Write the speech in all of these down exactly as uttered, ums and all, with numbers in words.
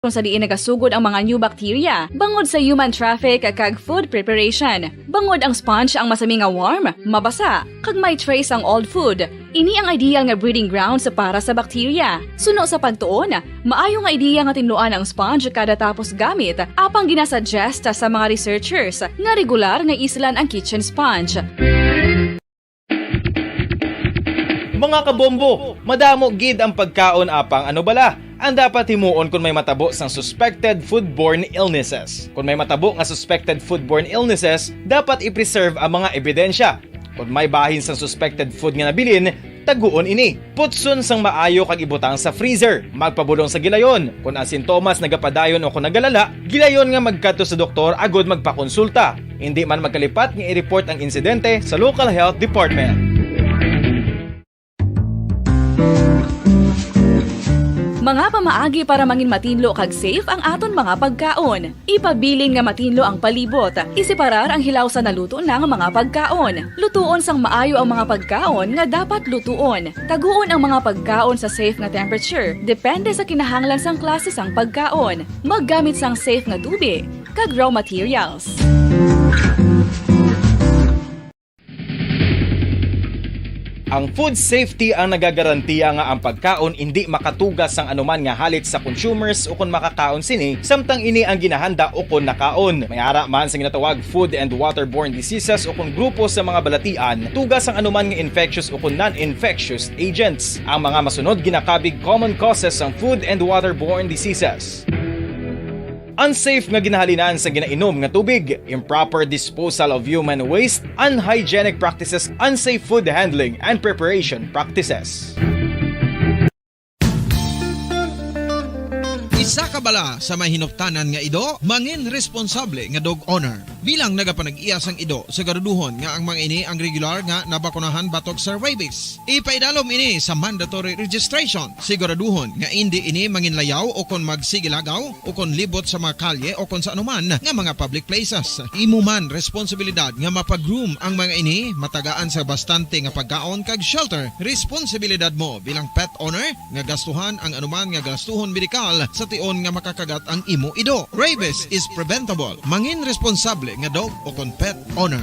kung sa diin nagasugod ang mga new bacteria bangod sa human traffic kag food preparation. Bangod ang sponge ang masami nga warm, mabasa, kag may trace ang old food, ini ang ideal nga breeding grounds para sa bacteria. Suno sa pagtuon, maayo nga ideya nga tinluan ang sponge kada tapos gamit, apang ginasuggest sa mga researchers nga regular nga islan ang kitchen sponge. Mga kabombo, madamo gid ang pagkaon, apang ano bala ang dapat himuon kon may matabo sang suspected foodborne illnesses? Kon may matabo nga suspected foodborne illnesses, dapat i-preserve ang mga ebidensya. Kon may bahin sang suspected food nga nabilin, taguon ini. Putson sang maayo kag ibutang sa freezer. Magpabulong sa gilayon. Kon ang sintomas nagapadayon o kon nagalala, gilayon nga magkadto sa doktor agud magpakonsulta. Indi man magkalipat nga i-report ang insidente sa local health department. Mga pamaagi para mangin matinlo kag safe ang aton mga pagkaon. Ipabilin nga matinlo ang palibot. Iseparar ang hilaw sa naluto na nga mga pagkaon. Lutuon sang maayo ang mga pagkaon nga dapat lutuon. Taguon ang mga pagkaon sa safe nga temperature, depende sa kinahanglan sang klase sang pagkaon. Maggamit sang safe nga tubig kag raw materials. Ang food safety ang nagagarantiya nga ang pagkaon indi makatuga sang anuman nga halit sa consumers ukon makakaon sini, samtang ini ang ginahanda ukon nakaon. May ara man sa ginatawag food and waterborne diseases ukon grupo sa mga balatian, tuga sang anuman nga infectious ukon non-infectious agents. Ang mga masunod ginakabig common causes sang food and waterborne diseases. Unsafe nga ginahalinan sa ginainom nga tubig, improper disposal of human waste, unhygienic practices, unsafe food handling and preparation practices. Isa ka bala sa may hinuptanan nga ido, mangin responsable nga dog owner. Bilang nagapanag-iya sang ido, siguraduhon nga ang mga ini ang regular nga nabakunahan batok sa rabies. Ipaidalom ini sa mandatory registration. Siguraduhon nga indi ini manginlayaw o kon magsigilagaw o kon libot sa mga kalye o kon sa anuman nga mga public places. Imo man responsibilidad nga mapa-groom ang mga ini, matagaan sa bastante nga pagkaon kag shelter. Responsibilidad mo bilang pet owner nga gastuhan ang anuman nga gastuhon medikal sa tion nga makakagat ang imo ido. Rabies is preventable. Mangin responsable nga dog o kon pet owner.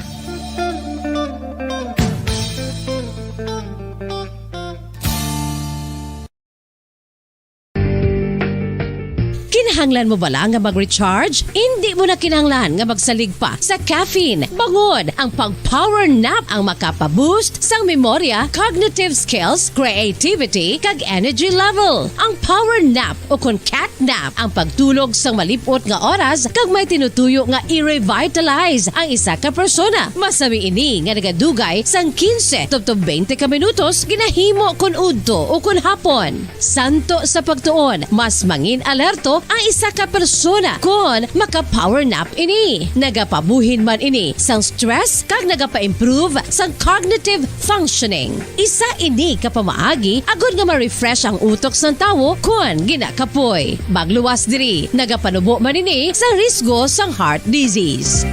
Kinahanglan mo bala nga mag-recharge? Indi mo na kinahanglan nga magsalig pa sa caffeine. Bangod ang pag-power nap ang makapa-boost sang memorya, cognitive skills, creativity, kag energy level. Ang power nap o kon cat nap ang pagtulog sang malip-ot nga oras kag may tinutuyo nga i-revitalize ang isa ka persona. Masami ini nga nagadugay sang quince tubtob twenty ka minutos ginahimo kon udto o kon hapon. Santo sa pagtuon, mas mangin-alerto ang isa ka persona kon maka-power nap ini. Nagapabuhin man ini sang stress kag nagapa-improve sang cognitive functioning. Isa ini ka pamaagi agod nga ma-refresh ang utok sang tawo kon ginakapoy. Magluwas diri, nagapanubo man ini sang risgo sang heart disease.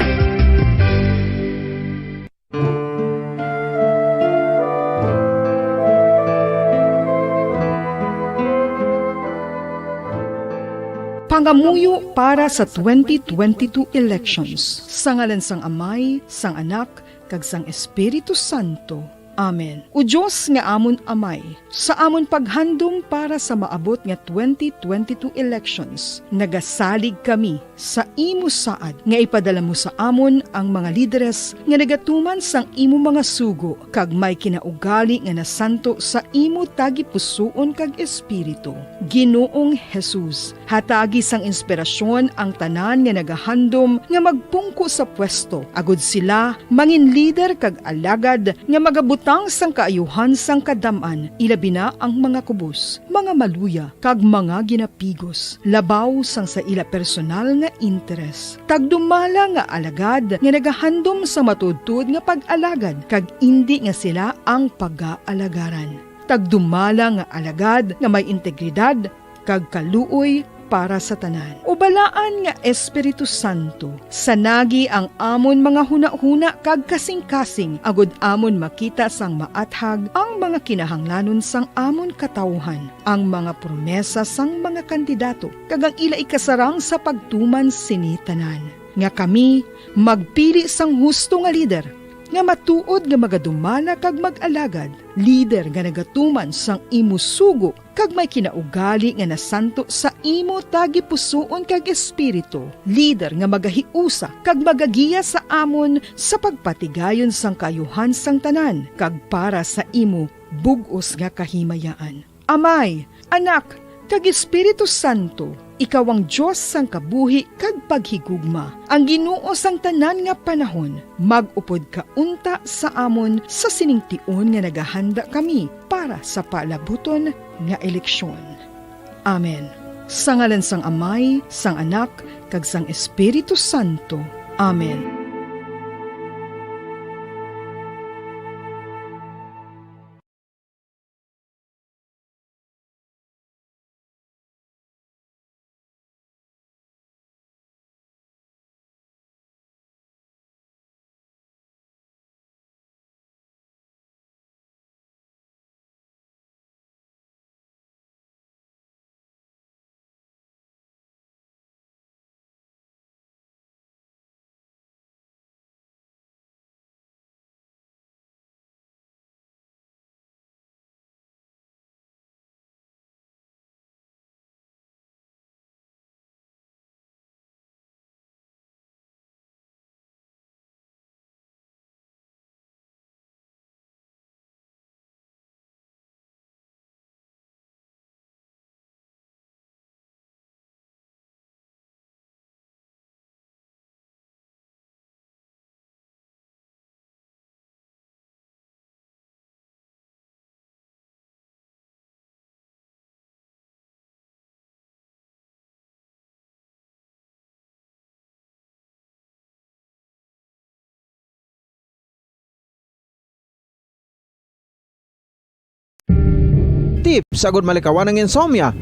Pangamuyo para sa twenty twenty-two elections. Sa ngalan sang Amay, sang Anak, kag sang Espiritu Santo. Amen. O Dios nga amon Amay, sa amon paghandom para sa maabot nga twenty twenty-two elections, nagasalig kami sa imo saad nga ipadala mo sa amon ang mga lideres nga nagatuman sang imo mga sugo kag may kinaugali nga nasanto sa imo tagipusoon kag espiritu. Ginoong Jesus, hatagi sang inspirasyon ang tanan nga nagahandom nga magpungko sa pwesto, agud sila mangin lider kag alagad nga magabutang sang kaayuhan sang kadam-an, ilabi na ang mga kubos, mga maluya, kag mga ginapigos, labaw sang sa ila personal nga interes. Tagdumala nga alagad nga nagahandom sa matuodtuod nga pag-alagad, kag indi nga sila ang pagaalagaran. Tagdumala nga alagad nga may integridad kag kaluoy para sa tanan. O Balaan nga Espiritu Santo, sanagi ang amon mga hunahuna kag kasingkasing, agud amon makita sang maathag ang mga kinahanglanon sang amon katawuhan, ang mga promesa sang mga kandidato, kag ang ila ikasarang sa pagtuman sini tanan, nga kami magpili sang husto nga lider, nga matuod nga magadumala kag mag-alagad, lider nga nagatuman sang imo sugo kag may kinaugali nga nasanto sa imo tagipusoon kag espiritu, lider nga magahiusa kag magagiya sa amon sa pagpatigayon sang kaayuhan sang tanan kag para sa imo bug-os nga kahimayaan. Amay, Anak, kag Espiritu Santo, ikaw ang Dios sang kabuhi kag paghigugma, ang Ginoo sang tanan nga panahon. Mag-upod ka unta sa amon sa sining tion nga nagahanda kami para sa palabuton nga eleksyon. Amen. Sa ngalan sang Amay, sang Anak, kag sang Espiritu Santo. Amen. Tips agud malikawan ang insomnia.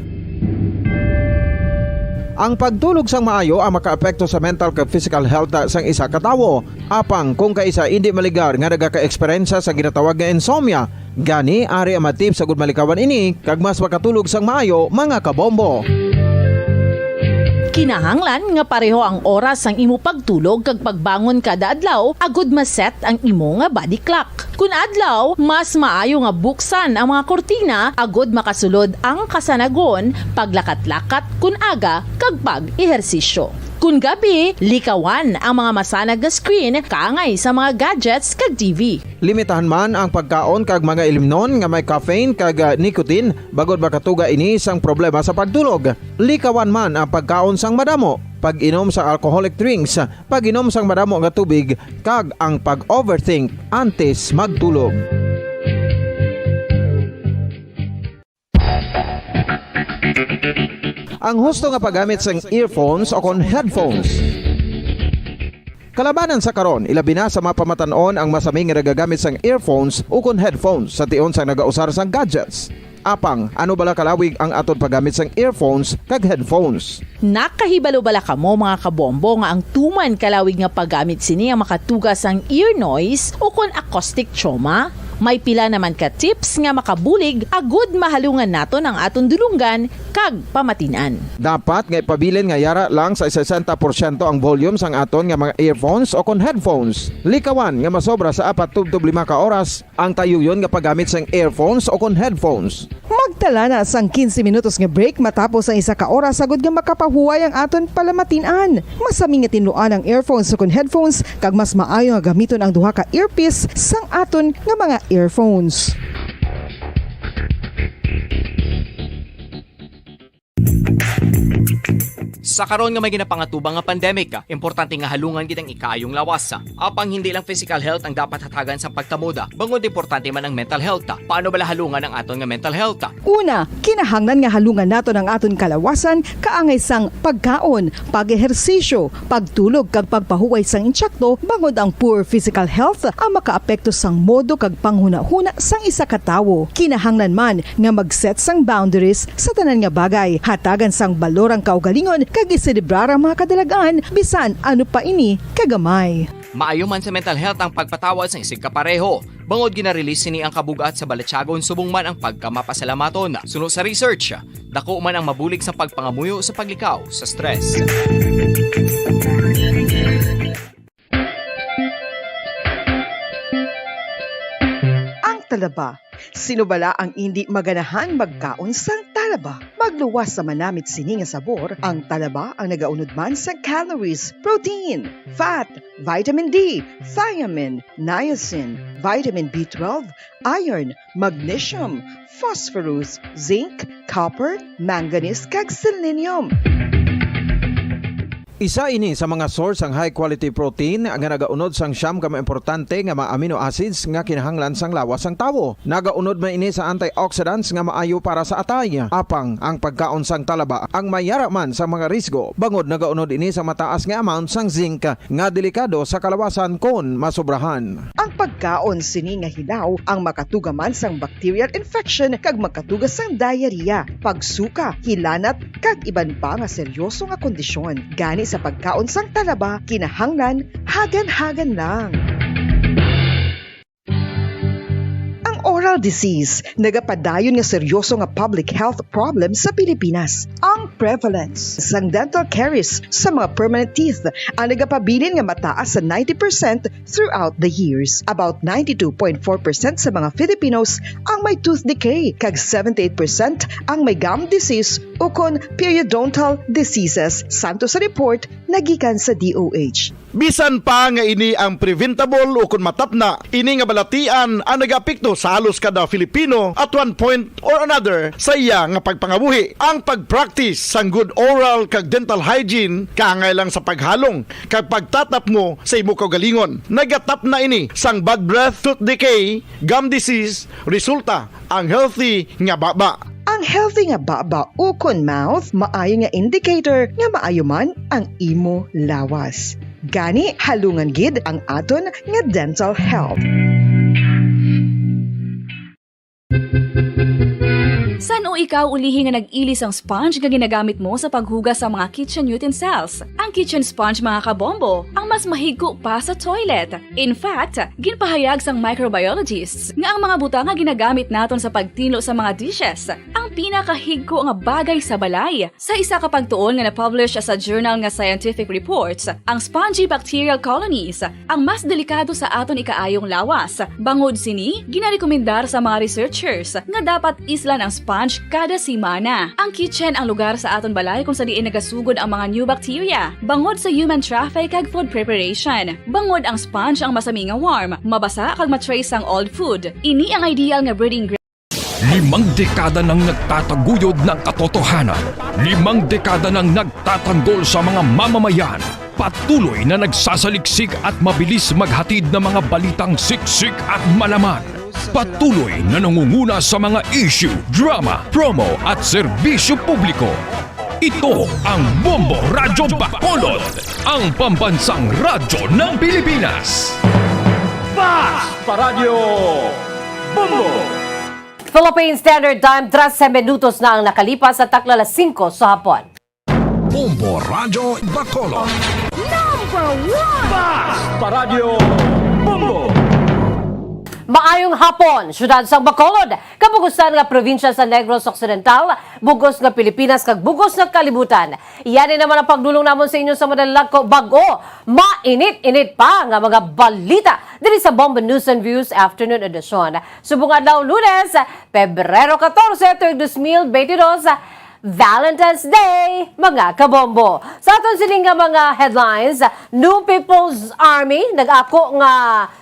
Ang pagtulog sang maayo ang makaapekto sa mental kag physical health sang isa ka tawo. Apang kung kaisa indi maligar nga nagaka-eksperyensya sa ginatawag nga insomnia, gani ari ang mga tips agud malikawan ini kag mas makatulog sang maayo, mga kabombo. Kinahanglan nga pareho ang oras sang imo pagtulog kag pagbangon kada adlaw agud ma-set ang imo nga body clock. Kun adlaw, mas maayo nga buksan ang mga kurtina agud makasulod ang kasanagon, paglakat-lakat kun aga, kag pag-ehersisyo. Kun gabi, likawan ang mga masanag nga screen kaangay sa mga gadgets kag T V. Limitahan man ang pagkaon kag mga ilimnon nga may caffeine kag, ah, nicotine, bangod makatuga ini sang problema sa pagtulog. Likawan man ang pagkaon sang madamo, pag-inom sang alcoholic drinks, pag-inom sang madamo nga tubig, kag ang pag-overthink antes magtulog. Ang husto nga paggamit sang earphones o kon headphones. Kalabanan sa karon, ilabi na sa mga pamatan-on ang masami nga nagagamit sang earphones o kon headphones sa tion sang nagausar sang gadgets. Apang, ano bala kalawig ang aton paggamit sang earphones kag headphones? Nakahibalo bala kamo, mga kabombo, nga ang tuman kalawig nga paggamit sini ang makatuga sang ear noise o kon acoustic trauma? May pila naman ka tips nga makabulig agud mahalungan naton ang aton dulonggan kag pamatin-an. Dapat nga ipabilin nga yara lang sa sesenta porsyento ang volume sang aton nga mga earphones o kon headphones. Likawan nga masobra sa apat tubtob lima ka oras ang tayuyon nga paggamit sang earphones o kon headphones. Magtala na sang quince minutos nga break matapos ang isa ka oras, agud nga makapahuway ang aton palamatin-an. Masami nga tinluan ang earphones o kon headphones, kag mas maayo nga gamiton ang duha ka earpiece sang aton nga mga earphones. Sa karon nga may ginapangatubang nga pandemic, importante nga halungan gid ang ikaayong lawas. Apang hindi lang physical health ang dapat hatagan sa pagtamod, bangod importante man ang mental health. Paano bala halungan ang aton nga mental health? Una, kinahanglan nga halungan naton ang aton kalawasan kaangay sang pagkaon, pag-ehersisyo, pagtulog kag pagpahuway sang insakto, bangod ang poor physical health ang makaapekto sang modo kag panghunahuna sang isa ka tawo. Kinahanglan man nga mag-set sang boundaries sa tanan nga bagay, hatagan sang balor ang kaugalingon, kag iselebrar ang mga kadalagan, bisan ano pa ini kagamay. Maayo man sa mental health ang pagpatawad sang isigkapareho, bangod gina-release sini ang kabug-at sa balatyagon subong man ang pagkamapasalamaton. Suno sa research, dako man ang mabulig sa pagpangamuyo sa paglikaw sa stress. Ang talaba. Sino bala ang indi maganahan magkaon sang talaba? Magluwas sa manamit sini nga sabor, ang talaba ang nagaunod man sa calories, protein, fat, vitamin D, thiamine, niacin, vitamin B twelve, iron, magnesium, phosphorus, zinc, copper, manganese, kag selenium. Isa ini sa mga source sang high quality protein nga nagaunod sang siyam ka mga importante nga mga amino acids nga kinahanglan sang lawas sang tawo. Nagaunod man ini sa antioxidants nga maayo para sa atay. Apang ang pagkaon sang talaba ang may yara man sa mga risgo, bangod nagaunod ini sa mataas nga amount sang zinc nga delikado sa kalawasan kon masobrahan. Ang pagkaon sini nga hilaw ang makatuga man sang bacterial infection kag makatuga sang diarrhea, pagsuka, hilanat, kag iban pa nga seryoso nga kondisyon. Gani sa pagkaon sang talaba, kinahanglan hagan-hagan lang. Ang oral disease nagapadayon nga seryoso nga public health problem sa Pilipinas. Ang prevalence sang dental caries sa mga permanent teeth ang nagapabilin nga mataas sa ninety percent throughout the years. About ninety-two point four percent sa mga Filipinos ang may tooth decay, kag seventy-eight percent ang may gum disease ukon periodontal diseases, santo sa report nga gikan sa D O H. Bisan pa nga ini ang preventable ukon matapna, ini nga balatian ang nagaapekto sa halos kada Filipino at one point or another sa iya nga pagpangabuhi. Ang pag-practice sang good oral kag dental hygiene kaangay lang sa paghalong kag pagtatapmo sa imo kaugalingon. Nagatapna ini sang bad breath, tooth decay, gum disease, resulta ang healthy nga baba. Ang healthy nga baba ukon mouth maayo nga indicator nga maayo man ang imo lawas. Gani, halungan gid ang aton nga dental health. San-o ikaw ulihi nga nag-ili sang sponge nga ginagamit mo sa paghugas sa mga kitchen utensils? Ang kitchen sponge, mga kabombo, ang mas mahigko pa sa toilet. In fact, ginpahayag sang microbiologists nga ang mga butang nga ginagamit naton sa pagtinlo sa mga dishes ang pinakahigko nga bagay sa balay. Sa isa ka pagtuon nga na-publish sa journal nga Scientific Reports, ang spongy bacterial colonies ang mas delikado sa aton ikaayong lawas. Bangod sini, ginarekomendar sa mga researchers nga dapat islan ang sponge kada semana. Ang kitchen ang lugar sa aton balay kung sa diin nagasugod ang mga new bacteria, bangod sa human traffic kag food preparation. Bangod ang sponge ang masami nga warm, mabasa kag ma-trace sang old food. Ini ang ideal nga breeding Limang dekada nang nagtataguyod ng katotohanan. Limang dekada nang nagtatanggol sa mga mamamayan. Patuloy na nagsasaliksik at mabilis maghatid ng mga balitang siksik at malaman. Patuloy na nangunguna sa mga issue, drama, promo at serbisyo publiko. Ito ang Bombo Radyo Bacolod, ang pambansang radyo ng Pilipinas. Fast Paradyo Bombo! Philippine Standard Time, trese minutos na ang nakalipas sa takna alas singko sa hapon. Bombo Radyo Bacolod. Number one! Fast Paradyo Bombo! Maayong hapon, siyudad sang Bacolod, kabugusan nga probinsya sa Negros Occidental, bugos nga Pilipinas, kag bugos nga kalibutan. Yan ang mga pagdulong namon sa inyo sa madalagko bag-o, mainit-init pa nga mga balita diri sa Bombo News and Views Afternoon Edition. Subong adlaw, Lunes, Pebrero katorse, tuig dos mil benti dos, Valentine's Day, mga kabombo. Sa aton sining nga mga headlines, New People's Army nag-ako nga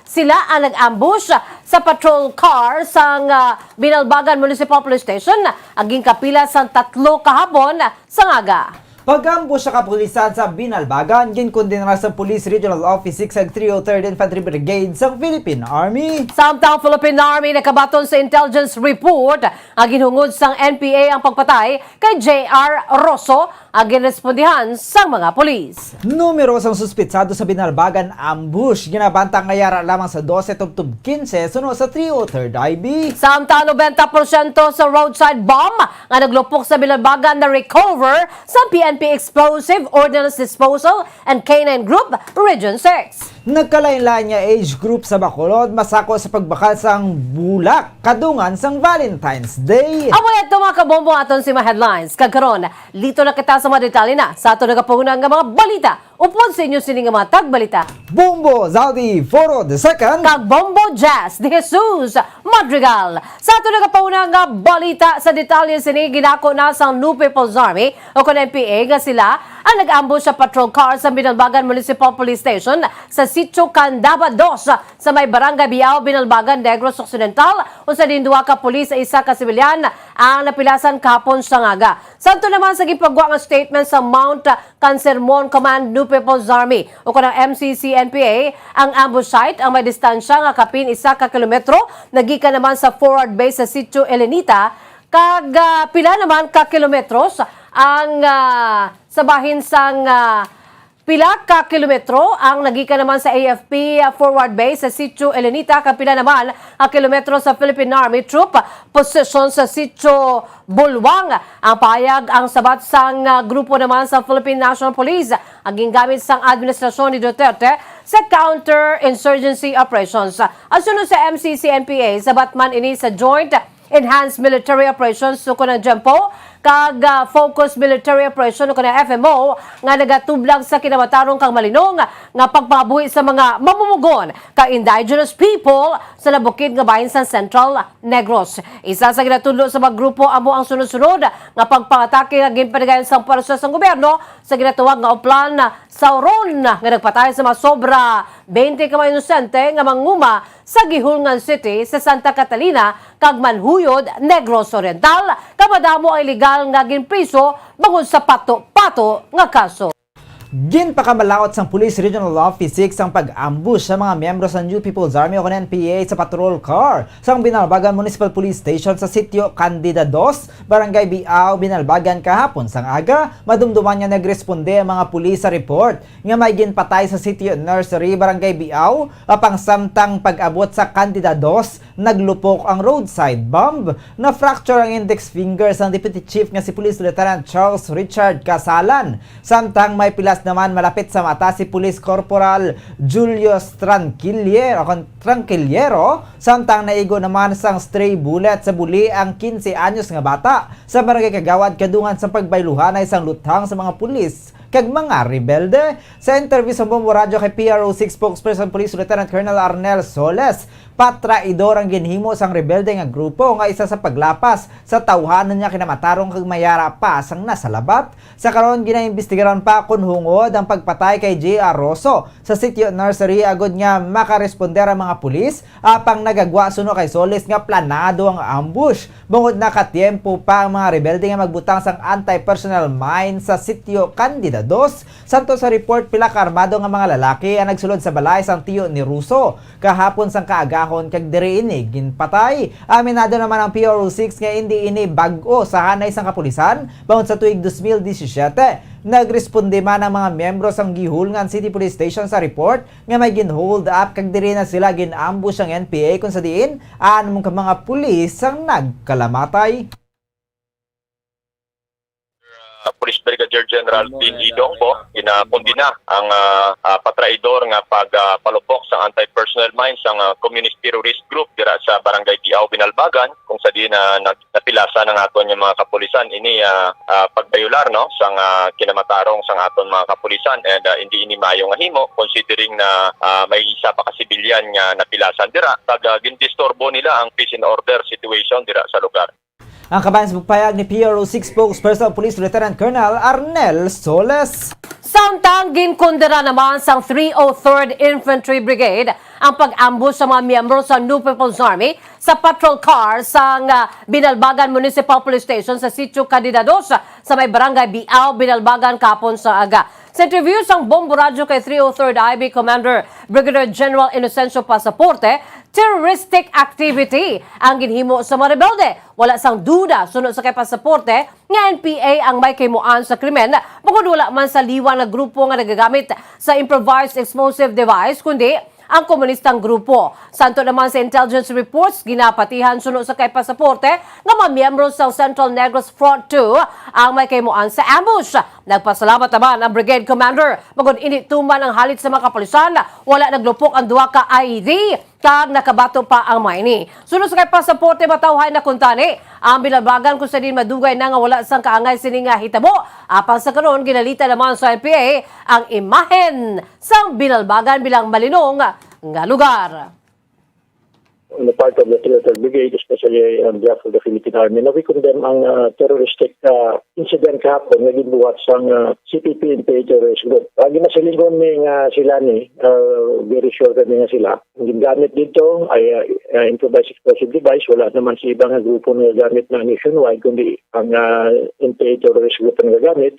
sila ang nag-ambush sa patrol car sang, ah, Binalbagan Municipal Police Station, aging kapila sang tatlo kahapon sa ngaga. Pag-ambush sa kapulisan sa Binalbagan, ginkondena sa Police Regional Office six ang three oh third Infantry Brigade sa Philippine Army. Samtang Philippine Army nakabaton sa intelligence report nga ginhungod sang N P A ang pagpatay kay J R Rosso, ang ginrespondihan sang mga pulis. Numero sang suspetsado sa Binalbagan ambush ginabanta nga yara lamang sa dose tubtob kinse suno sa three oh third I B. Samtang nobenta porsyento sa roadside bomb nga naglupok sa Binalbagan na-recover sa P N P Explosive Ordnance Disposal and K nine Group, Region six. Nagkalain-lain nga age group sa Bacolod masako sa pagbakal sang bulak kadungan sang Valentine's Day. Amo ito, mga kabombo, aton si mga headlines. Kag karon, lito na kita sa mga detalye na sa aton nagapanguna nga mga balita. Upod sa inyo sini nga mga tagbalita, Bombo Zaldi Foro the second kag Bombo Jazz de Jesus Madrigal. Sa aton nagapanguna nga balita, sa detalye sini, ginako na sang New People's Army o kon N P A nga sila ang nag-ambush sa patrol car sa Binalbagan Municipal Police Station sa Sitio Candaba dos sa may Barangay Biao, Binalbagan, Negros Occidental, unsa din duha ka pulis sa isa ka sibilyan ang napilasan kahapon sa ngaga. Santo naman sa gipagwa nga statement sa Mount Kansermon Command New People's Army o kanang M C C N P A, ang ambush site ang may distansya nga kapin isa ka kilometro nagikan naman sa forward base sa Sitio Elenita, kag, ah, pila naman ka kilometros ang, ah, sa bahin sang, ah, pila ka kilometro ang nagikan naman sa A F P forward base sa Sitio Elenita, kag pila naman ka kilometro sa Philippine Army troop position sa Sitio Bulwang. Ang pahayag ang sabat sang, ah, grupo naman sa Philippine National Police ang gingamit sang administrasyon ni Duterte sa counter-insurgency operations. Ang suno sa M C C N P A, sabat man ini sa Joint Enhanced Military Operations o kanang JEMPO, kag, ah, Focused Military Operation o kanang F M O nga nagatublag sa kinamatarong kag malinong nga pagpangabuhi sa mga mamumugon kag indigenous people sa nabukid nga bahin sa Central Negros. Isa sa ginatudlo sa mga grupo amo ang sunod-sunod nga pagpangatake nga ginpanigayon sang pwersa sang gobyerno sa ginatawag nga Oplan Sauron nga nagpatay sa mga sobra twenty ka mga inosente nga manguma sa Guihulngan City sa Santa Catalina kag Manjuyod, Negros Oriental, kag madamo ang iligal nga ginpriso bangod sa pato-pato nga kaso. Ginpakamalaut sang Police Regional Office six ang pag-ambush sa mga miyembro sa New People's Army o N P A sa patrol car sang Binalbagan Municipal Police Station sa Sitio Candida dos, Barangay Biao, Binalbagan, kahapon sang aga. Madumduman nga nagresponde ang mga pulis sa report nga may ginpatay sa Sitio Nursery, Barangay Biao, apang samtang pag-abot sa Candida dos, naglupok ang roadside bomb. Na-fracture ang index finger sang Deputy Chief nga si Police Lieutenant Charles Richard Casalan. Samtang may pilas naman malapit sa mata si Police Corporal Julius Tranquilier-, o kon Tranquiliero, samtang naigo naman sang stray bullet sa buli ang quince anyos nga bata sa Barangay Kagawad kadungan sa pagbayluhanay sang luthang sa mga pulis kag mga rebelde. Sa interview sa Bombo Radyo kay P R O six spokesperson Police Lieutenant Colonel Arnel Soles, patraidor ang ginhimo sang rebelde nga grupo nga isa sa paglapas sa tawhanon nga kinamatarong kag mayara pa sang nasalabat. Sa karon, ginaimbestigaran pa kon hungod ang pagpatay kay J R Rosso sa Sitio Nursery agod nga makaresponder ang mga pulis, apang nagagwa suno kay Solis nga planado ang ambush, bangod nakatiempo pa ang mga rebelde nga magbutang sang anti-personnel mine sa Sitio Candida dos. Santo sa report, pila ka armado nga mga lalaki ang nagsulod sa balay sang tiyo ni Rosso kahapon sang kaagahon kag diri ini ginpatay. Aminado naman ang P R O six nga indi ini bag-o sa hanay sang kapulisan, bangod sa tuig dos mil disisiete, nagresponde man ang mga miyembro sang Guihulngan City Police Station sa report nga may gin-hold up kag diri na sila gin-ambush ang N P A, kung sa diin anom ka mga pulis ang nagkalamatay. Uh, Police Brigadier General Dean Idong po, ginakondena ang, ah, ah, patraidor nga pag, ah, palupok sa anti-personnel mine sang, ah, communist terrorist group dira sa Barangay Biao, Binalbagan, kung sa diin na nag-, napilasan ang aton nga mga kapulisan ini, ah, ah, pagbayular, no, sang, ah, kinamatarong sang aton mga kapulisan, and, ah, hindi ini maayo nga himo considering na, ah, may isa pa ka sibilyan nga napilasan dira kag, ah, gindisturbo nila ang peace and order situation dira sa lugar. Ang kabahin sa pagpahayag ni P R O six spokesperson Police Lieutenant Colonel Arnel Soles. Samtang ginkondena naman sang three oh third Infantry Brigade ang pag-ambush sa mga miyembro sa New People's Army sa patrol car sang, ah, Binalbagan Municipal Police Station sa Sitio Candida Dos sa may Barangay Biao, Binalbagan, kahapon sa aga. Sa interview sang Bombo Radyo kay three oh third I B Commander Brigadier General Inocencio Pasaporte, terroristic activity ang ginhimo sa mga rebelde. Wala sang duda, suno sa kay Pasaporte, nga N P A ang may kahimuan sa krimen, bangod wala man sa liwat nga grupo nga nagagamit sa improvised explosive device, kundi ang komunistang grupo. Santo naman sa intelligence reports, ginapatihan suno sa kay Pasaporte nga mga miyembro sa Central Negros Front two ang may kahimuan sa ambush. Nagpasalamat naman ang Brigade Commander, bangod indi tuman ang halit sa mga kapulisan, wala naglupok ang duha ka I E D, kag nakabato pa ang mga ini. Suno sa kay Pasaporte, matawhay na kuntani ang Binalbagan, kung sa diin madugay na nga wala sang kaangay sini nga hitabo. Apang sa karon, ginalita naman sa N P A ang imahen sang Binalbagan bilang malinong nga lugar. On the part of the three oh third Brigade, especially on behalf of the Philippine Army, na we condemn ang, ah, terroristic, ah, incident kahapon nga ginbuhat sang, ah, C P P N P A terrorist group. Ang ginasilingon mi nga sila ni, ah, very sure kami nga sila. Ang gingamit dito ay, ah, ah, improvised explosive device. Wala naman sa iba nga grupo nga gamit na nationwide, kundi ang, ah, N P A terrorist group ang gagamit.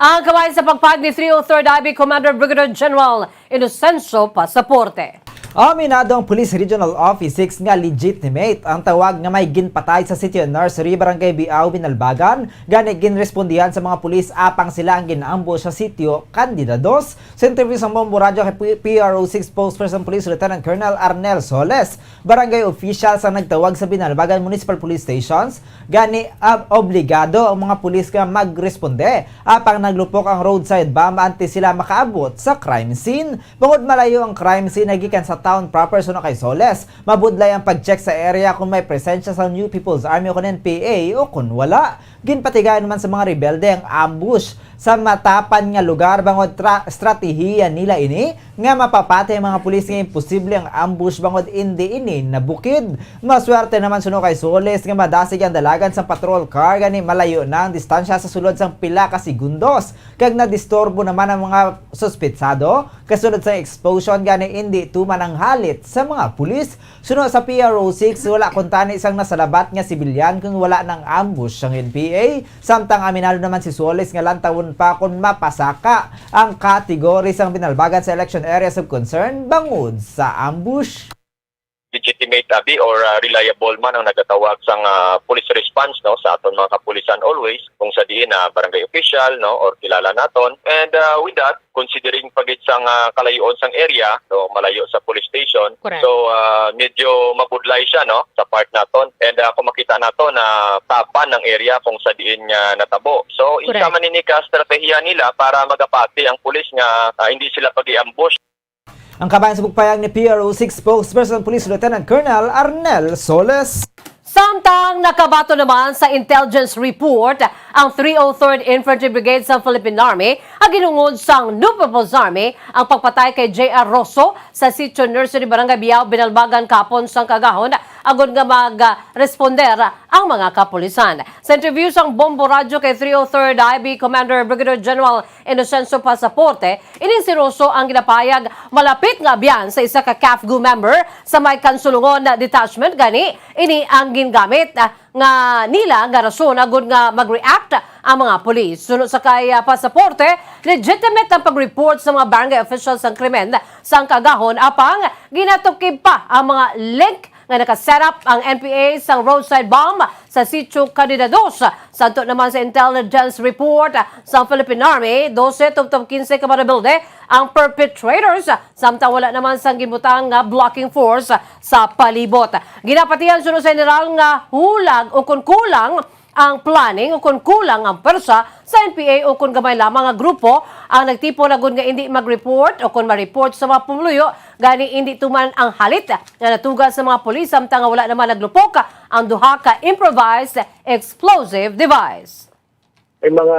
Ang kabahin sa pagpahayag ni three oh third I B Commander Brigadier General Inocencio Pasaporte. Aminado ang Police Regional Office six nga legitimate ang tawag nga may ginpatay sa Sitio Nursery, Barangay Biao, Binalbagan. Gani, ginrespondihan sa mga pulis apang sila ang gin-ambush sa Sitio Candida Dos. Sa interview sa Bombo Radyo kay P-, P R O six Spokesperson Police Lieutenant Colonel Arnel Soles, barangay officials ang nagtawag sa Binalbagan Municipal Police Stations. Gani, ab-, obligado ang mga pulis nga magresponde. Apang naglupok ang roadside bomb antes sila makaabot sa crime scene. Bangod malayo ang crime scene nagikan sa town proper, suno kay Soles, mabudlay ang pag-check sa area kung may presensya sa New People's Army o kon N P A o kon wala. Ginpatigayon naman sa mga rebelde ang ambush sa matapan nga lugar, bangod tra-, estratehiya nila ini nga mapapati ang mga pulis nga imposible ang ambush bangod indi ini nabukid. Maswerte naman, suno kay Soles, nga madasig ang dalagan sang patrol car, gani malayo na ang distansya sa sulod sang pila ka segundos, kag nadisturbo naman ang mga suspetsado kasulod sang explosion, gani indi tuman ang halit sa mga pulis. Suno sa P R O six, wala kuntani sang nasalabat nga sibilyan kung wala nang ambush sang N P A. Samtang aminado naman si Soles nga lantawon pa kon mapasaka ang category sang Binalbagan sa election areas of concern bangod sa ambush. Legitimate abi or, ah, reliable man ang nagatawag sang, ah, police response, no, sa aton mga kapulisan always, kung sa diin na barangay official, no, or kilala naton. And, ah, with that, considering pa gid sang, ah, kalayuon sang area, no, malayo sa police station. Correct. So, ah, medyo mabudlay siya, no, sa part naton. And, ah, kung makita nato na tapan ang area kung sa diin nga natabo. So, Correct. Isa man ini ka estratehiya nila para magapati ang pulis nga, ah, hindi sila pag-i-ambush. Ang kabahin sa pagpahayag ni P R O six Spokesperson Police Lieutenant Colonel Arnel Soles. Samtang nakabato naman sa intelligence report ang three oh third Infantry Brigade sa Philippine Army, ang ginungod sang New People's Army ang pagpatay kay J R Rosso sa Sitio Nursery, Barangay Biao, Binalbagan, kahapon sang kaagahon, agod nga mag-responder ang mga kapulisan. Sa interview sang Bombo Radyo kay three oh third I B Commander Brigadier General Inocencio Pasaporte, ining si Rosso ang ginapahayag malapit nga abyan sa isa ka CAFGU member sa may Kansulungon Detachment, gani ini ang gingamit, ah, nga nila nga rason agud nga mag-react ang mga pulis. Suno sa kay, ah, Pasaporte, legitimate ang pag-report sa mga barangay officials sang krimen sang kaagahon, apang ginatukib pa ang mga link nga naka-set up ang N P A sang roadside bomb sa Sitio Candida Dos. Santo naman sa intelligence report sa Philippine Army, dose tubtob kinse ka mga rebelde ang perpetrators, samtang wala naman sang ginbutang nga blocking force sa palibot. Ginapatihan suno sa general nga hulag o kon kulang ang planning o kon kulang ang pwersa sa N P A o kon gamay lamang nga grupo ang nagtipon agud nga indi mag-report o kon ma-report sa mga pumuluyo, gani indi tuman ang halit nga natuga sa mga pulis, samtang nga wala naman naglupok ang duha ka improvised explosive device. May mga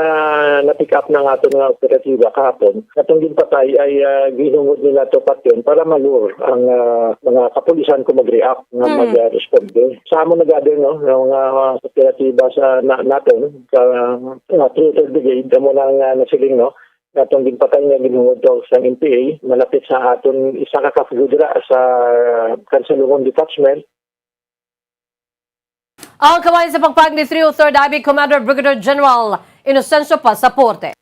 na-pick up na nga ato nga operatiba kahapon. Katong ginpatay ay, ah, gihungod nila to patyon para malur ang, ah, mga kapulisan kung mag-react nga Hmm. mag-responde. Sa amon nag-gather, no, nga mga operatiba sa na-, naton sa, ah, three oh third Brigade, amo na nga nasiling, no, Katong ginpatay nga ginhungod to sa M P A, malapit sa aton isa ka kafgudra sa Kansalungon Detachment. Ang kamay sa pagpag ni three oh third I B Commander Brigadier General Inocencio Pasaporte.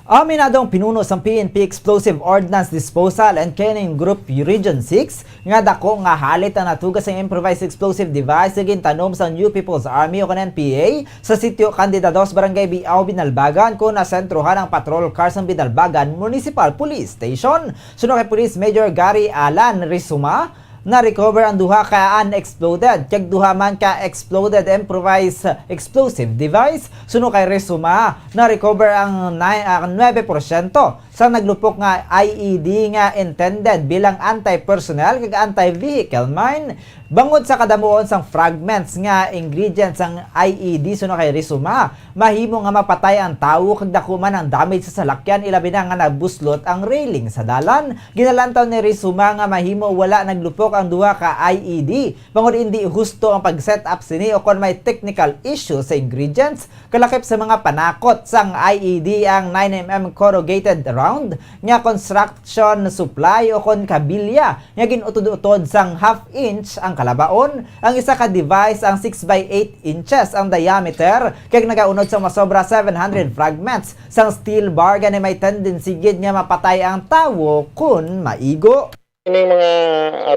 Aminado ang pinuno sang P N P Explosive Ordnance Disposal and Canine Group Region six nga dako nga halit ang natuga sang improvised explosive device nga gintanom sang New People's Army o kon N P A sa sitio Candida dos, Barangay Biao, Binalbagan, kon nasentrohan ang patrol car sang Binalbagan Municipal Police Station. Suno kay Police Major Gary Alan Rizuma, na-recover ang duha ka unexploded kag duha man ka exploded improvised explosive device. Suno kay Rizuma, na-recover ang ni-, ang nuebe porsyento sa naglupok nga I E D nga intended bilang anti-personnel kag anti-vehicle mine. Bangod sa kadamuon sang fragments nga ingredients sang I E D, suno kay Rizuma, mahimo nga mapatay ang tawo kag dako man ang damage sa salakyan, ilabi na nga nabuslot ang railing sa dalan. Ginalantaw ni Rizuma nga mahimo wala naglupok ang duha ka I E D bangod indi husto ang pag-set up sini o kon may technical issue sa ingredients. Kalakip sa mga panakot sang I E D ang nine M M corrugated round nga construction supply o kon kabilya nga gin-utod-utod sang half inch ang kalabaon, ang isa ka device ang six by eight inches ang diameter, kag nagaunod sa masobra seven hundred fragments sang steel bar gani may tendency gid nga mapatay ang tawo kon maigo. Ining mga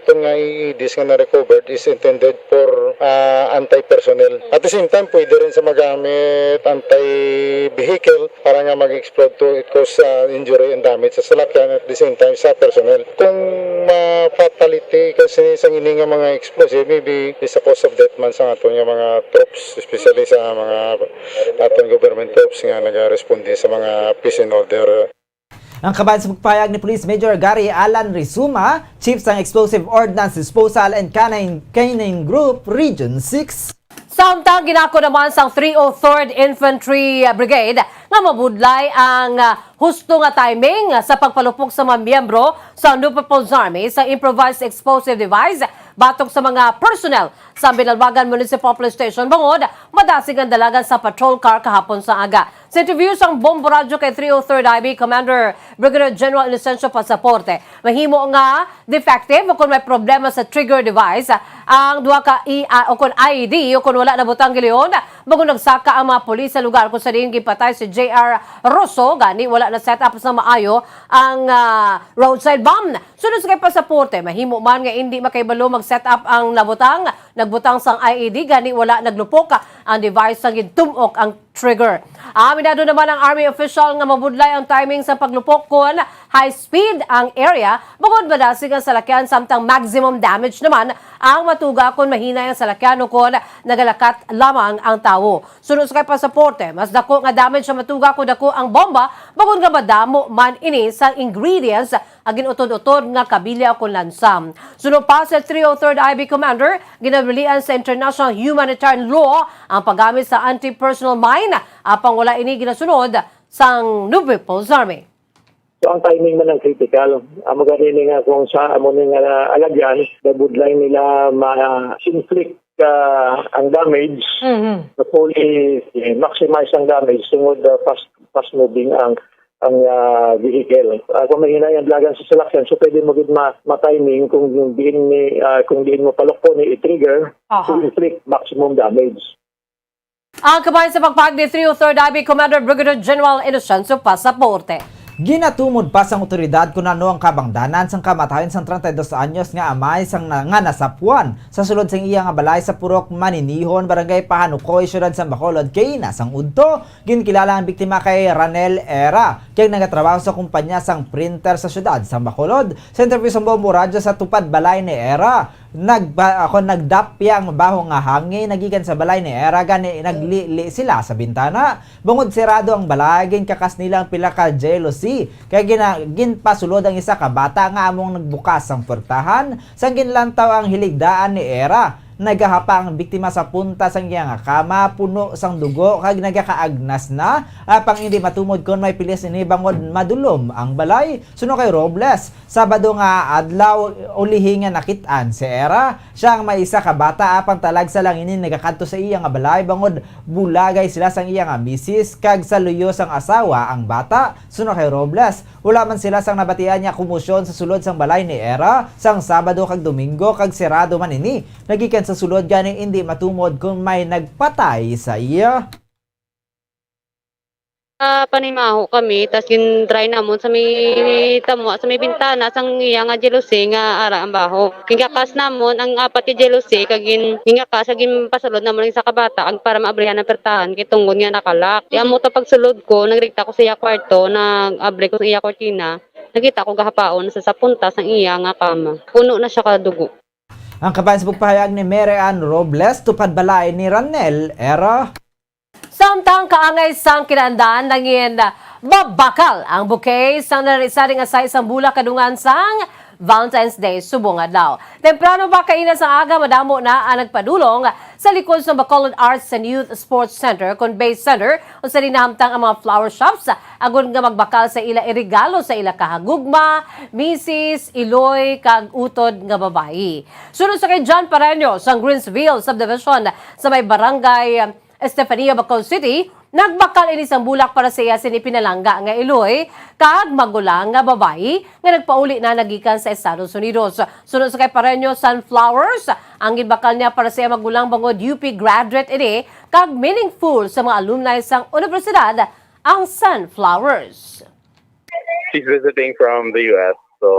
aton nga I E Ds nga na-recovered is intended for ah, anti-personnel. At the same time, pwede rin sa magamit anti-vehicle para nga mag-explode to it cause ah, injury and damage sa salakyan at the same time sa personnel. Kung ma-fatality kasi sa ini nga mga explosive, maybe is a cause of death man sa aton nga mga troops, especially sa mga aton government troops nga nagaresponde sa mga peace and order. Ang kabahin sa pagpahayag ni Police Major Gary Alan Rizuma, Chief sang Explosive Ordnance Disposal and Canine, Canine Group, Region six. Samtang ginako naman sang three oh third Infantry Brigade nga mabudlay ang ah, husto nga timing sa pagpalupok sa mga miyembro sa New People's Army sa improvised explosive device batok sa mga personnel sa Binalbagan Municipal Police Station bangod madasig ang dalagan sa patrol car kahapon sa aga. Sa interview sang Bombo Radyo kay three oh third I B Commander Brigadier General Inocencio Pasaporte, mahimo nga defective o kon may problema sa trigger device ang duha ka I, ah, o kon I E D o kon wala nabutang gilion, bangod nagsaka ang mga pulis sa lugar kung sa diin gipatay si J R Rosso, gani wala na set up sa maayo ang ah, roadside bomb. Sunod sa kay Pasaporte, mahimo man nga indi makaibalo mag-set up ang nabutang, nagbutang sang I E D, gani wala naglupok ang device sang gintum-ok ang trigger. Aminado naman ang Army official nga mabudlay ang timing sa paglupok kon high speed ang area, bangod madasig ang salakyan samtang maximum damage naman ang matuga kon mahinay ang salakyan o kon nagalakat lamang ang tawo. Suno sa kay Pasaporte, mas dako nga damage ang matuga kon dako ang bomba, bangod nga madamo man ini sa ingredients ang gin-utod-utod nga kabilya o kon lansa. Suno pa sa three oh third I B Commander, ginawalian sa international humanitarian law ang paggamit sa anti-personnel mine, apang wala ini ginasunod sang New People's Army. So ang timing man ang critical. Amo gani ni nga kung sa amo ni nga alagyan, the budlay nila ma-inflict uh, ang damage, Mhm. Hopefully eh, maximize ang damage tungod uh, fast fast moving ang ang ah, vehicle. Ah, kung may hinay ang dalagan sa salakyan, so pwede mo gid ma- ma-timing kung diin ni ah, kung diin mo palukpon ni i-trigger Aha. To inflict maximum damage. Ang kabahin sa pagpahayag ni three oh third I B Commander Brigadier General Inocencio Pasaporte. Ginatumod pa sang awtoridad kon ano ang kabangdanan sang kamatayon sang treinta y dos anyos nga amay sang na, nga nasapwan sa sulod sang iya nga balay sa Purok Maninihon, Barangay Pahanukoy, Siyudad sang Bacolod kaina sang udto. Ginkilala ang biktima kay Ranel Era, kay nagatrabaho sa kumpanya sang printer sa siyudad sang Bacolod. Sa interview sang Bombo Radyo sa tupad balay ni Era, nagba, ako, nagdapyang mabaho nga hangin nagikan sa balay ni Era, gani naglili sila sa bintana. Bangod sirado ang balay, ginkakas nila ang pila ka jealousy, kay gina, ginpasulod ang isa ka bata nga among nagbukas sang puwertahan. Sang ginlantaw ang hiligdaan ni Era, Nagahapa ang biktima sa punta sang iya nga kama, puno sang dugo kag nagakaagnas na, apang indi matumod kon may pilis ini bangod madulom ang balay. Suno kay Robles, Sabado nga adlaw ulihi nga nakit-an si Era. Sia ang may isa ka bata, apang talagsa lang ini nagakadto sa iya nga balay bangod bulagay sila sang iya nga misis kag sa luyo sang asawa ang bata. Suno kay Robles, wala man sila sang nabatian nga komosyon sa sulod sang balay ni Era sang Sabado kag Domingo, kag serado man ini. Nagikan sa sulod gani indi matumod kung may nagpatay sa iya. Ah, panimaho kami, tas gin-try namon sa may tamo, sa may bintana sang iya nga jealousy nga ara ang baho. Gingakas namon ang apat ka jealousy, kag gin-, gingakas kag ginpasulod namon ang isa ka bata ag para maabrihan ang pertahan kay tungod nga nakalak. Di amo ta pagsulod ko, nagrekta ko sa iya kwarto, nag-abri ko sa iya kurtina, nakita ko gahapaon sa, sa punta sang iya nga kama. Puno na siya ka dugo. Ang kabahin sa pagpahayag ni Mary Ann Robles, tupad balay ni Ranel Era. Samtang kaangay sang kinaandan, nangin mabakal ang bouquet sang nari-sari nga size sang bulak kadungan sang Valentine's Day subong adlaw. Temprano pa kaina sang aga, madamo na ang nagpadulong sa likod sang Bacolod Arts and Youth Sports Center kon Base Center, unsa din nahamtang ang mga flower shops agod nga magbakal sa ila iregalo sa ila kahagugma, misis, iloy, kag utod nga babayi. Suno sa kay John Pareño sang Greensville Subdivision sa may barangay Estefania, Bacolod City, nagbakal ini sang bulak para sa iya sini pinalangga nga iloy kag magulang nga babayi nga nagpauli na nagikan sa Estados Unidos. Suno sa kay Pareño, sunflowers ang ginbakal niya para sa iya magulang bangod U P graduate ini kag meaningful sa mga alumni sang universidad ang sunflowers. She's visiting from the U S. So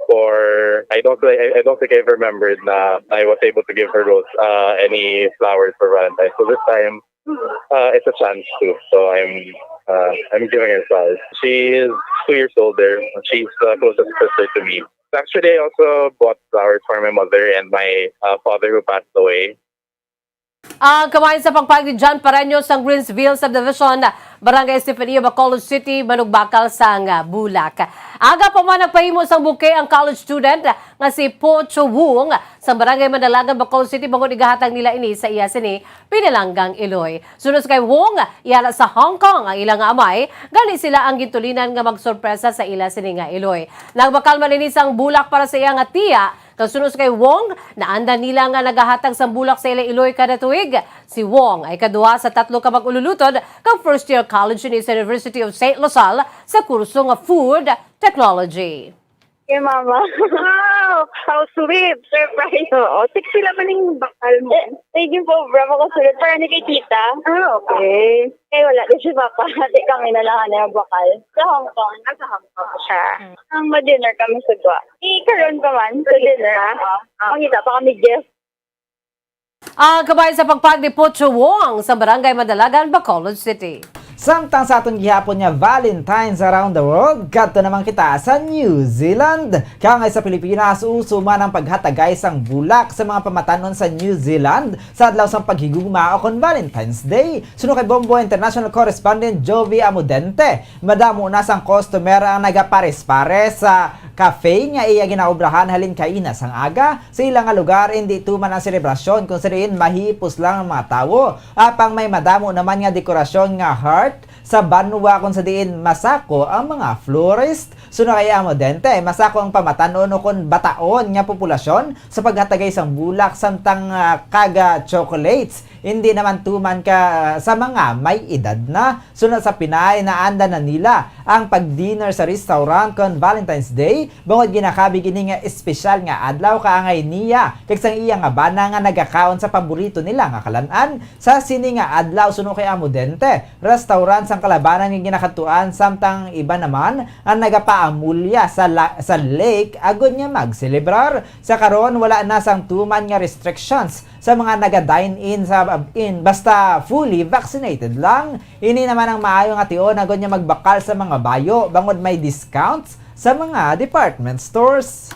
for I don't think I, I don't think I've remembered na I was able to give her rose uh, any flowers for Valentine's. So this time uh, it's a chance to. So I'm uh, I'm giving her flowers. She is two years older. She's the closest sister to me. Actually, I also bought flowers for my mother and my uh, father who passed away. Ang kabahin sa pagpahayag ni John Pareño sang Greensville Subdivision, Barangay Estefania, Bacolod City, manugbakal sang bulak. Aga pa man nagpahimo sang bouquet ang college student nga si Po Cho Wong sa Barangay Mandalagan, Bacolod City, bangod igahatag nila ini sa iya sini pinalanggang iloy. Suno sa kay Wong, yara sa Hong Kong ang ila nga amay, gani sila ang gintulinan nga magsorpresa sa ila sini nga iloy. Nagbakal man ini sang bulak para sa iya nga tiya, Kag suno sa kay Wong, naanda nila nga nagahatag sang bulak sa ila iloy kada tuig. Si Wong ay kaduha sa tatlo ka mag-ululutod kag first year college ini sa University of Saint La Salle sa kurso nga Food Technology. Kay mama. Wow! How sweet! Surprise! Oo, sexy naman yung bakal mo. Eh, thank you po, bro. Ako sunod. Para ni kay tita. Ah, okay. Kay wala din si papa. Di kami na lang ang bakal. Sa Hong Kong. Ah, sa Hong Kong siya. Ang ma-dinner kami sa Gua. Eh, karon pa man, sa dinner. Ah, makita pa kami, Jeff. Ang kabahin sa pagpahayag ni Pocho Wong sa Barangay Madalagan, Bacolod City. Samtang sa aton gihapon nga Valentine's around the world, kadto naman kita sa New Zealand. Kangay sa Pilipinas, uso man ang paghatagay sang bulak sa mga pamatanon sa New Zealand sa adlaw sang paghigugma o kon Valentine's Day. Suno kay Bombo International Correspondent Jovi Amudente, madamo na sang customer ang nagapares-pares sa cafe nga iya ginaobrahan halin kaina sang aga. Sa ila nga lugar, indi tuman ang selebrasyon kung sa diin mahipos lang ang mga tawo. Apang may madamo naman nga dekorasyon nga heart sa banwa kung sa diin masako ang mga florist. Suno kay Amudente, masako ang pamatan-on o kon bataon nga populasyon sa paghatagay sang bulak samtang ah, kaga chocolates. Hindi naman tuman ka sa mga may edad na. Suno sa Pinay, naanda na nila ang pag-dinner sa restaurant kon Valentine's Day, bangod ginakabig ini nga espesyal nga adlaw kaangay niya kag sang iya nga bana nga nagakaon sa paborito nila nga kalan-an. Sa sini nga adlaw, suno kay Amudente, restaurant sang kalabanan nga ginakadtuan, samtang iba naman ang nagapaamulya sa la- sa lake agod nga magselebrar. Sa karon, wala na sang tuman nga restrictions sa mga naga-dine-in sa in basta fully vaccinated lang. Ini naman ang maayo nga tion agod nga magbakal sa mga bayo bangod may discounts sa mga department stores.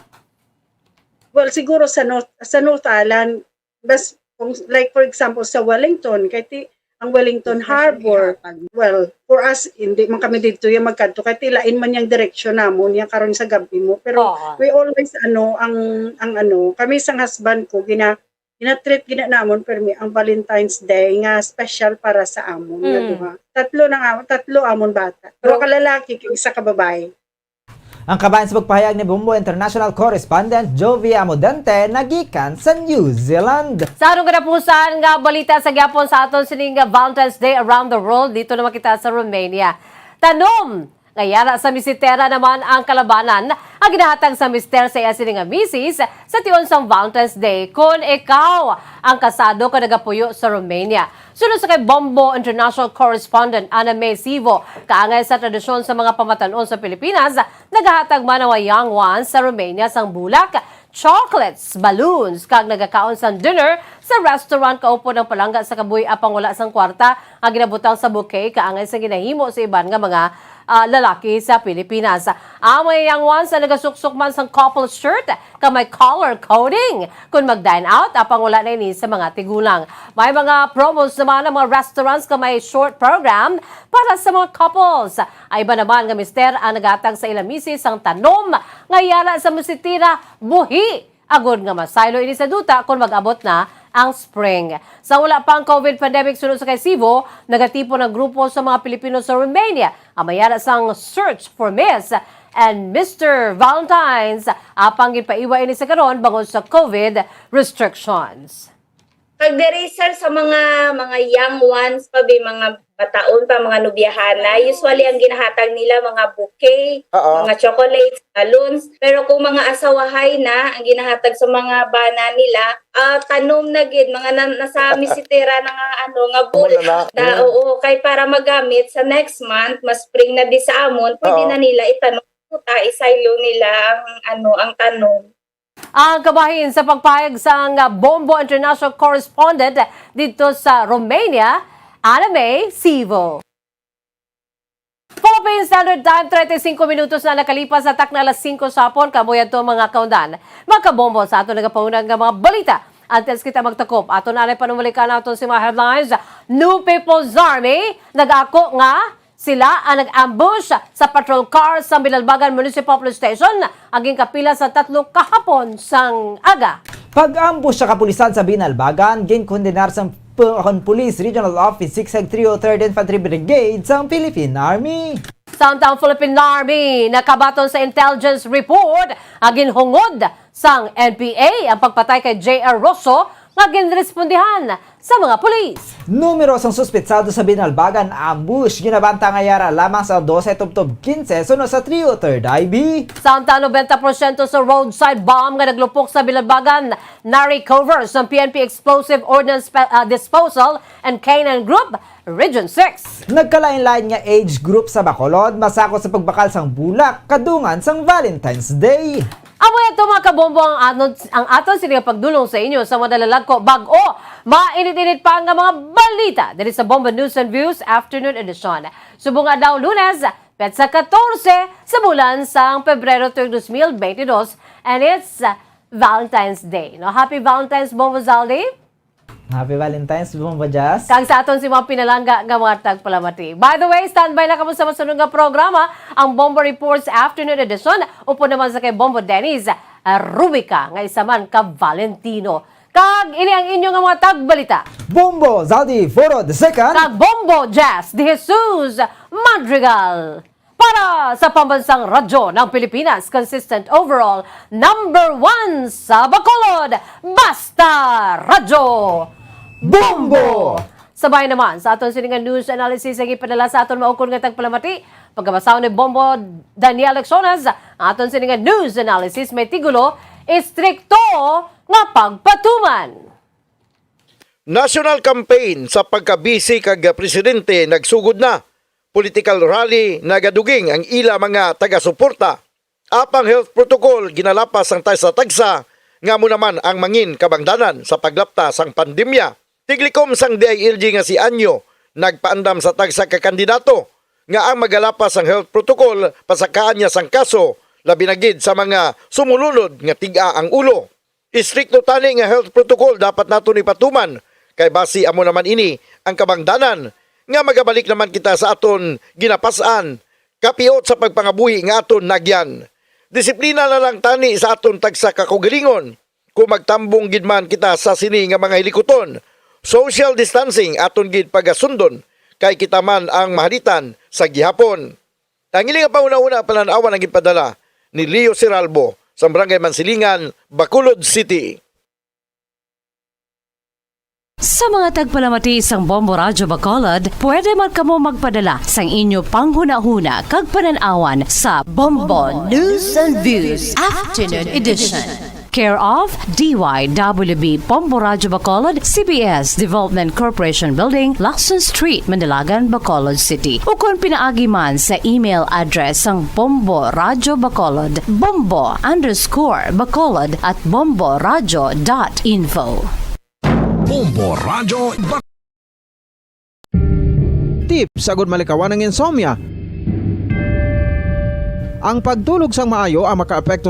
Well, siguro sa North, sa North Island, mas, kung, like for example, sa Wellington, kay ti, ang Wellington Harbor, well, for us, hindi man kami dito yung magkadto, kay ti lain man yung direksyon namon, yung karon sa gabi mo. Pero Oo. we always, ano, ang, ang ano, kami sang husband ko, gina, Gina-treat gina namon permi ang Valentine's Day nga special para sa amon nga Mm. duha. Tatlo nang amon, tatlo amon bata. Duha ka lalaki kag isa ka babae. Ang kabahin sa pagpahayag ni Bombo International Correspondent Jovi Amodente nagikan sa New Zealand. Sa atong katapusan nga balita sa gyapon sa aton sining nga Valentine's Day around the world, dito naman kita sa Romania. Tanom nga yara sa misitera naman ang kalabanan nga ginahatag sa mister sa iya sini nga misis sa tion sang Valentine's Day. Kon ikaw ang kasado ka nagapuyo sa Romania, suno sa kay Bombo International Correspondent Ana May Sivo, kaangay sa tradisyon sa mga pamatan-on sa Pilipinas, nagahatag man ang mga young ones sa Romania sang bulak, chocolates, balloons, kag nagakaon sang dinner sa restaurant kaupod ang palangga sa kabuhi apang wala sang kwarta nga ginabutang sa bouquet kaangay sa ginahimo sa iban nga mga, ah, lalaki sa Pilipinas. Ang mga young ones ang nagasuksok man sang couple shirt nga may color coding kon mag-dine out apang wala na ini sa mga tigulang. May mga promos naman ang mga restaurants nga may short program para sa mga couples. Ang iba naman nga mister ang naghatag sa ilang misis sang tanom nga yara sa misitera buhi, agod nga masaylo ini sa duta kon mag-abot na ang spring. Sa wala pa ang COVID pandemic, suno sa kay Sivo, nagatipon ang grupo sa mga Pilipino sa Romania nga may yara sang Search for Miss and Mister Valentine's, apang ginpaiwa ini sa karon bangod sa COVID restrictions. Kag diri, sir, sa mga, mga young ones pa, bi, mga bataon pa, mga nobyahana, usually ang ginahatag nila mga bouquet, Oo. mga chocolates, balloons. Pero kung mga asawahay na, ang ginahatag sa mga bana nila, ah, tanom na gid, mga na, nasa misitera na nga, ano, nga Amo na bulak. na. Da, Mm. oo, kay para magamit sa next month, mas spring na di sa amon, pwede Oo. na nila itanom. Puta, isaylo nila ang, ano, ang tanom. Ang kabahin sa pagpahayag sang Bombo International Correspondent dito sa Romania, Ana May Sivo. Philippine Standard Time, treinta y cinco minutos na nakalipas sa takna alas singko sa hapon. Kamo yadto, mga kaundan, mga kabombo, sa aton nagapaunang nga mga balita. Antes kita magtakop, aton anay panumalikan naton si mga headlines. New People's Army nag-ako nga sila ang nag-ambush sa patrol car sa Binalbagan Municipal Police Station, aging kapila sa tatlo kahapon sang aga. Pag-ambush sa kapulisan sa Binalbagan, ginkondenar sang P-, Police Regional Office six ug three oh third Infantry Brigade sang Philippine Army. Samtang Philippine Army, nakabaton sa intelligence report, aging hungod sang N P A ang pagpatay kay J R Rosso nga ginrespondihan sa mga pulis. Numero sang suspetsado sa Binalbagan ambush ginabanta nga yara lamang sa dose tubtob quince suno sa three oh third I B. Samtang noventa porsyento sa roadside bomb nga naglupok sa Binalbagan na-recover sa P N P Explosive Ordnance Pe-, ah, Disposal and Canine Group, Region six. Nagkalain-lain nga age group sa Bacolod masakop sa pagbakal sang bulak kadungan sang Valentine's Day. Amo ito, mga kabombo, ang aton, ang aton sini nga pagdulong sa inyo sa mga nalalagko, bag-o, mainit-init pa nga mga balita diri sa Bombo News and Views Afternoon Edition. Subong adlaw, Lunes, petsa katorse sa bulan sang Pebrero tuig dos mil bente dos, and it's, uh, Valentine's Day. No, happy Valentine's, Bombo Zaldi. Happy Valentine's, Bombo Jazz. Kag sa aton si mga pinalangga nga mga tagpalamati. By the way, standby na kamo sa masunod nga programa, ang Bombo Reports Afternoon Edition, upod naman sa kay Bombo Dennis, ah, Rubica, nga isa man ka Valentino. Kag ini ang inyo nga mga tagbalita, Bombo Zaldi Foro the second. Kag Bombo Jazz de Jesus Madrigal. Para sa Pambansang Radyo ng Pilipinas, consistent overall number one sa Bacolod, Basta Radyo Bombo! Sabay naman sa aton sini nga news analysis ang ipadala sa aton maukon nga tagpalamati, pagkabasahon ni Bombo Daniel Lecciones, ang aton sini nga news analysis may tigulo, Istrikto nga Pagpatuman. National campaign sa pagkabisi kag presidente nagsugod na. Political rally nagaduging ang ila mga taga-suporta. Apang health protocol ginalapas sang tagsa-tagsa nga amo naman ang mangin kabangdanan sa paglapta sang pandemya. Tiglikom sang D I L G nga si Anyo nagpaandam sa tagsa ka kandidato nga ang magalapas sang health protocol pasakaan niya sang kaso, labi na gid sa mga sumulunod nga tig-a ang ulo. Istrikto tani nga health protocol dapat naton ipatuman, kay basi amo naman ini ang kabangdanan nga magabalik naman kita sa aton ginapas-an, kapiot sa pagpangabuhi nga aton naagyan. Disiplina na lang tani sa aton tagsa ka kaugalingon. kung magtambong gid man kita sa sini nga mga hilikuton. Social distancing aton gid pagasundon, kay kita man ang mahalitan sa gihapon. Ang ili nga pahunahuna, panan-awan ang gipadala ni Leo Siralbo sa Barangay Mansilingan, Bacolod City. Sa mga tagpalamati sang Bombo Radyo Bacolod, pwede man kamo magpadala sang inyo panghunahuna kag panan-awan sa Bombo News and Views Afternoon Edition. Care of D Y W B Bombo Radyo Bacolod, C B S Development Corporation Building, Lacson Street, Manalagan, Bacolod City. Ukon pinaagi man sa email address sang Bombo Radyo Bacolod, bombo underscore bacolod at bombo radyo dot info. Bombo Radyo Bacolod. Tips agud malikawan ang insomnia. Ang pagtulog sang maayo ang makaapekto